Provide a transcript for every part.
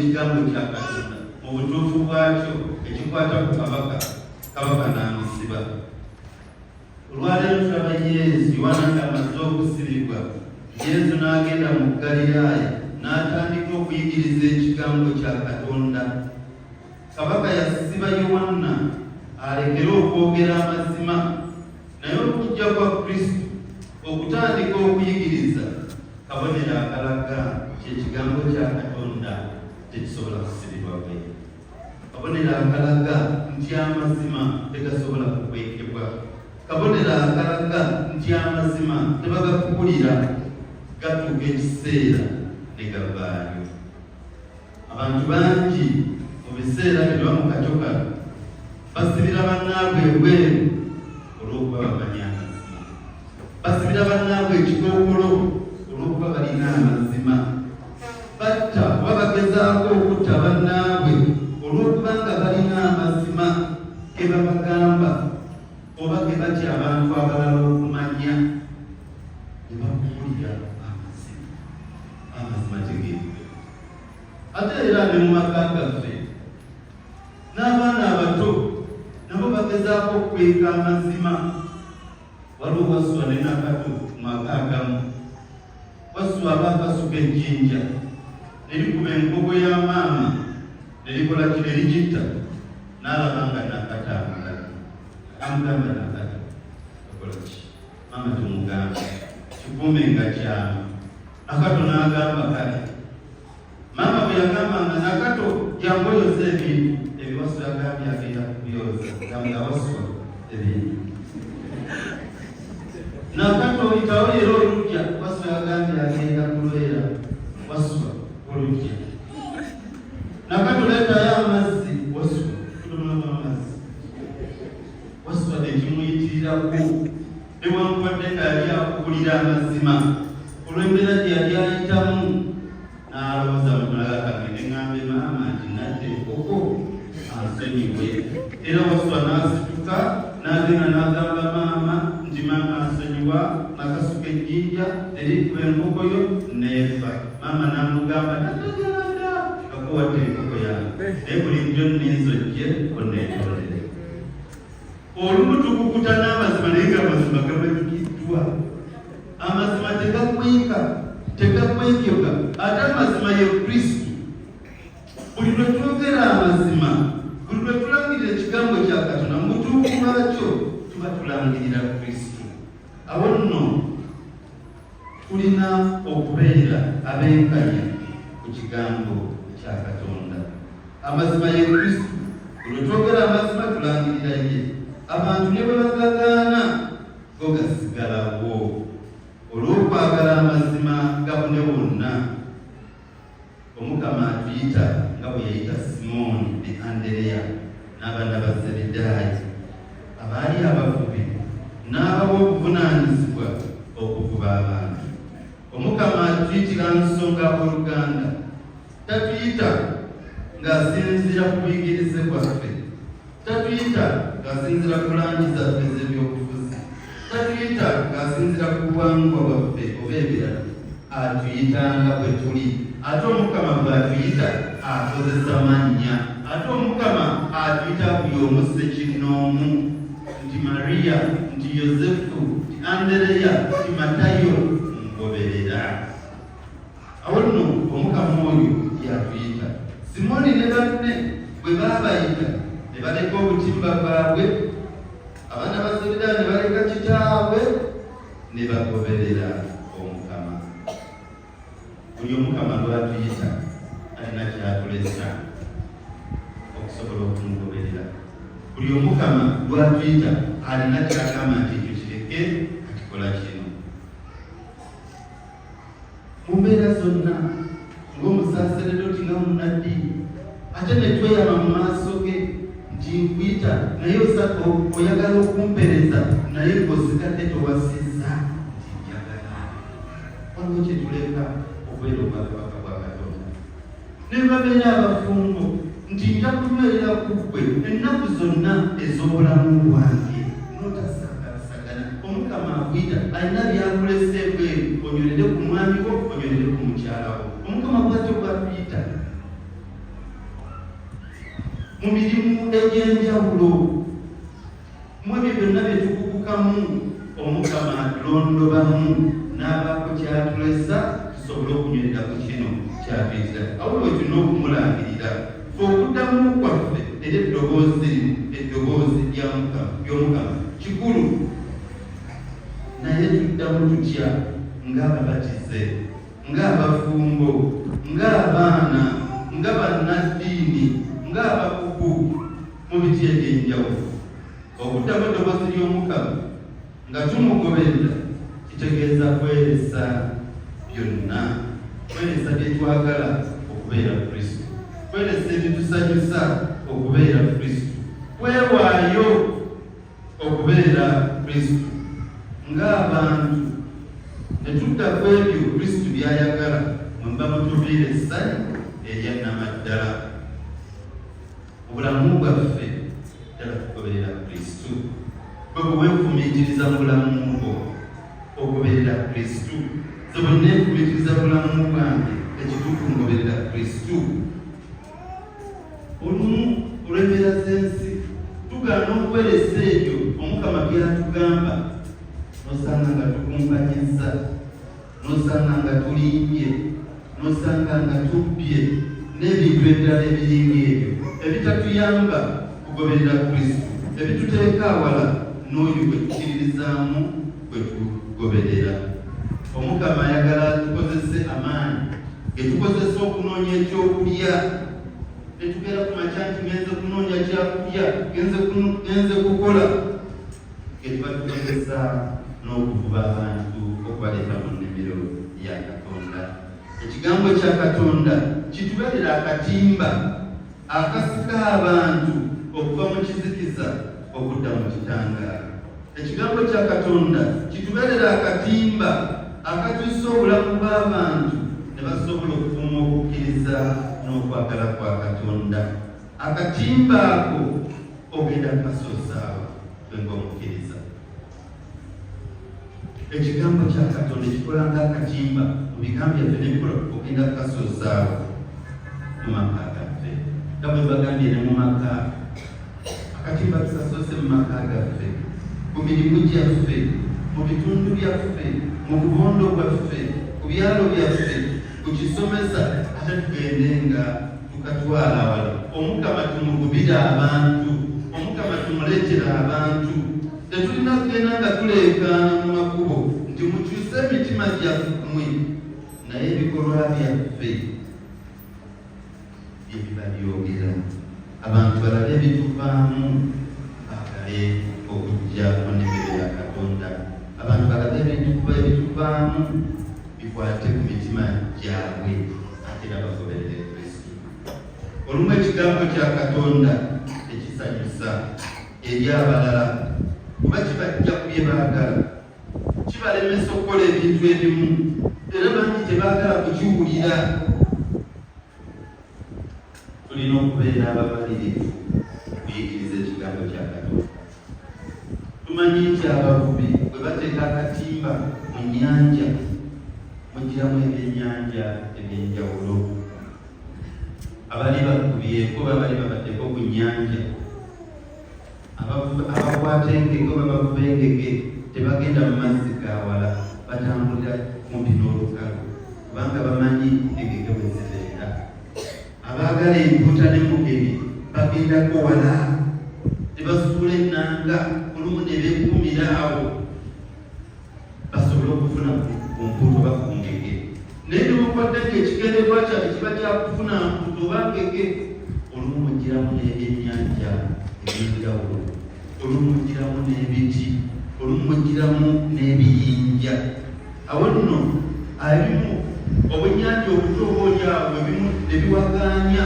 Ekigambo kya Katonda mu butuufu bwakyo ekikwata ku kabaka, kabaka n'amusiba. Olwaleero tulaba Yesu, Yowaana ng'amaze okusibibwa, Yesu n'agenda mu Ggaliraaya n'atandika okuyigiriza ekigambo kya Katonda. Kabaka yasiba Yowanna alekere okwogera amazima, naye okujja kwa Kristo okutandika okuyigiriza kabonero akalaga nti ekigambo kya Katonda tekisobola kusibibwa bweru, kabonero akalaga nti amazima tegasobola kukwekebwa, kabonero akalaga nti amazima tebagakukulira, gatuuka ekiseera ne gavaayo. Abantu bangi mu biseera bino mu kakyo kano basibira bannaabwe ebweru olw'okuba bamanyi amazima, basibira bannaabwe ekikookolo olw'okuba balina amazima, batta oba bagezaako okutta bannaabwe olw'okuba nga balina amazima ge babagamba oba ge batya abantu abalala okumanya ne bakuwulira amazima. Amazima tegeereka. Ate era ne mu maka gaffe n'abaana abato nabo bagezaako okukweka amazima. Waliwo Wasswa ne Nakato mu maka agamu. Wasswa aba akasuka ejjinja ne likuba enkoko ya maama ne likola ki ne ligitta n'alaba nga Nakato amulabye. Amugamba, Nakato okola ki? Maama tumugamba kikuume nga kyama. Nakato n'agamba kale. Maama bwe yagamba nga Nakato jangu oyoze ebintu ebyo, Wasswa yagambye agenda kubyoza gamba Wasswa ebintu. Nakato oyitawo era olujja, Wasswa yagambye agenda kulwera Wasswa olujja. Nakato leetayo amazzi, Wasswa kudomolamu amazzi. Wasswa nekimuyitiriraku newankubadde nga yali akukulira amazima olw'embeera gye yali ayitamu, n'alowooza mutulaga kagende ŋŋambe maama nti nadda enkoko ansonyiwe. Era Wasswa n'asituka n'agenda n'agamba maama nti maama ansonyiwa, nakasuka ejjinja erikuba enkoko yo neefa. Maama n'amugamba tategera dda kakuwadde enkoko yange, naye bulijjo nninze ojje onneetondere. Olumu tukukuta n'amazima naye nga amazima gamanyikiddwa. Amazima tegakweka, tegakwekebwa, ate amazima ye Kristo. Buli lwe twogera amazima, buli lwe tulangirira ekigambo kya Katonda mu butuufu bwakyo, tuba tulangirira Kristo. Awo nno tulina okubeera abenkanya ku kigambo kya Katonda. Amazima ye Kristo. Buli lwe twogera amazima tulangirira ye. Abantu ne bwe bagagaana, go gasigalawo. Olw'okwagala amazima gabune wonna, Omukama atuyita nga bwe yayita Simooni ne Andereya n'abaana ba Zebedaayo abaali abavubi, n'abawa obuvunaanyizibwa okuvuba abantu. Omukama atuyitira nsonga abooluganda. Tatuyita ng'asinziira ku buyigirize bwaffe. Tatuyita ng'asinziira ku langi zaffe ez'ebyobufuzi. Tatuyita ng'asinziira ku buwangwa bwaffe oba ebirala. Atuyita nga bwe tuli. Ate Omukama bw'atuyita akozesa mannya. Ate Omukama atuyita buli omu ssekinnoomu, nti Maria, nti Yosefu, nti Andereya, nti Matayo, ngoberera. Awo nno Omukama oyo y'atuyita. Simooni ne banne bwe baabayita ne baleka obutimba bwabwe, abaana ba Zebedaayo ne baleka kitaabwe ne bagoberera Omukama. Buli Omukama lw'atuyita alina ky'atulesa okusobola okumugoberera. Buli Omukama lw'atuyita alina ky'agamba nti ekyo kireke kati kola kino. Mu mbeera zonna ng'omusaseredoti nga munnaddiini ate ne tweyama mu maaso ge nti nkuyita naye oyagala okumpereza naye ng'osigadde towasizza nti njagala. Waliwo kye tuleka okubeera obwakabaka bwa Katonda. Ne babeera abafumbo nti nja kunywerera ku ggwe ennaku zonna ez'obulamu bwange n'otasagaasagana. Omukama akuyita alina by'akulese ebweru, onywerere ku mwami wo, onywerere ku mukyala wo. Omukama bw'atyo bw'atuyita. Mu mirimu egy'enjawulo, mu ebyo byonna bye tukugukamu, Omukama atulondobamu n'abaako ky'atulesa tusobole okunywerera ku kino ky'atuyitira. Awo we tulina okumulangirira. Ffe okuddamu kwaffe eri eddoboozi lino, eddoboozi lya Mukama, ly'Omukama, kikulu. Naye tuddamu tutya ng'ababatize, ng'abafumbo, ng'abaana, nga bannaddiini, ng'abakugu mu biti eby'enjawulo? Okuddamu eddoboozi ly'Omukama nga tumugoberera kitegeeza kweresa byonna, kweresa bye twagala okubeera Kristo, kweresa ebitusanyusa okubeera Kristo, kwewaayo okubeera Kristo ng'abantu ne tudda ku ebyo Kristo by'ayagala, mwe muba mutuviira essanyu erya nnamaddala. Mu bulamu bwaffe ddala tugoberera Kristo? Bwe bwe weefumiitiriza mu bulamu bwo ogoberera Kristo? Nze bwe neefumiitiriza mu bulamu bwange ekituufu ngoberera Kristo? Olumu olw'embeera z'ensi tugaana okweresa ebyo Omukama by'atugamba, nosanga nga tukumpanyizza, nosanga nga tulimbye, nosanga nga tubbye n'ebintu ebirala ebiringa ebyo ebitatuyamba kugoberera Kristo, ebituteeka awala n'oyo gwe tukkiririzaamu gwe tugoberera. Omukama ayagala tukozese amaanyi ge tukozesa okunoonya ekyokulya ne tubeera ku makya nti ngenze kunoonya kyakulya, ngenze kukola, ge tuba tukozesa n'okuvuba abantu okubaleeta mu nnimiro ya Katonda. Ekigambo kya Katonda kitubeerera akatimba akasika abantu okuva mu kizikiza okudda mu kitangaala. Ekigambo kya Katonda kitubeerera akatimba akatuusa obulamu bw'abantu ne basobola okukuuma okukkiriza n'okwagala kwa Katonda. Akatimba ako ogenda kukasoosaawa gwe ng'omukkiriza. Ekigambo kya Katonda ekikola ng'akatimba mu bigambo byaffe n'ebikolwa ogenda kukasoosaawa mu maka gaffe, nga bwe bagambye ne mu maka akatimba tukasoose mu maka gaffe, ku mirimu gyaffe, mu bitundu byaffe, mu bubondo bwaffe, ku byalo byaffe, ku kisomesa, ate tugende nga tukatwala awala. Omukama tumugubire abantu, Omukama tumuleetere abantu. Tetulina kugenda nga tuleekaana mu makubo nti mukyuse emitima gyammwe, naye ebikolwa byaffe bye biba byogera. Abantu balabe ebituvaamu baagale okujja mu nnimiro ya Katonda. Abantu balabe ebituvaamu bikwate ku mitima gyabwe ate era bagoberere Kristo. Olumu ekigambo kya Katonda tekisanyusa eri abalala kuba kibajja ku bye baagala, kibalemesa okukola ebintu ebimu, era bangi tebaagala kukiwulira. Tulina okubeera abamalirivu okuyigiriza ekigambo kya Katonda. Tumanyi nti abavubi bwe bateeka akatimba mu nnyanja mugiramu ebyennyanja eby'enjawulo. Abali bakubyeko babali babaddeko ku nnyanja, abakwata engege oba bavuba engege tebagenda mu mazzi ga wala, batambulira kumpi n'olukalu kubanga bamanyi engege bwe zibeera. Abaagala empuuta ne mugeni bagendako wala ne basuula ennanga olumu ne beekuumira awo basobole okufuna ku mpuuta oba ku ngege. Naye newankubadde ng'ekigendererwa kyabwe kiba kya kufuna mpuuta oba ngege, olumu mugiramu n'ebyennyanja eby'enjawulo, olumu mugiramu n'ebiti, olumu mugiramu n'ebiyinja. Awo nno abimu obwennyanja obuto oba oli awo ebimu ne biwagaanya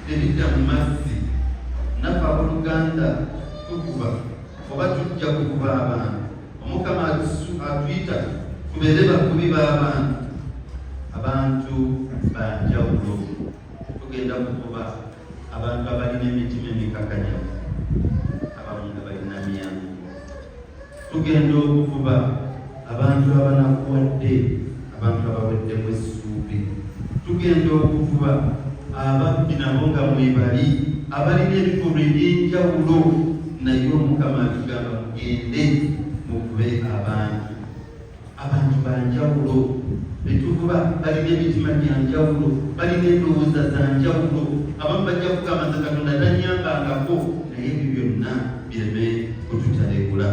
ne bidda mu mazzi. Naffe abooluganda tukuba oba tujja kukuba abantu. Omukama atuyita tubeere bakubi b'abantu. Abantu ba njawulo. Tugenda kukuba abantu abalina emitima emikakanyavu, abamu nga balina myangu. Tugenda okuvuba abantu abanakuwadde, abantu abaweddemu essuubi. Tugenda okuvuba Ababbi nabo nga mwebali, abalina ebikolwa eby'enjawulo, naye Omukama atugamba mugende muvube abantu. Abantu banjawulo betuvuba, balina emitima gya njawulo, balina endowooza za njawulo. Abamu bajja kugamba nze Katonda tanyambangako, naye ebyo byonna bireme kututalekula.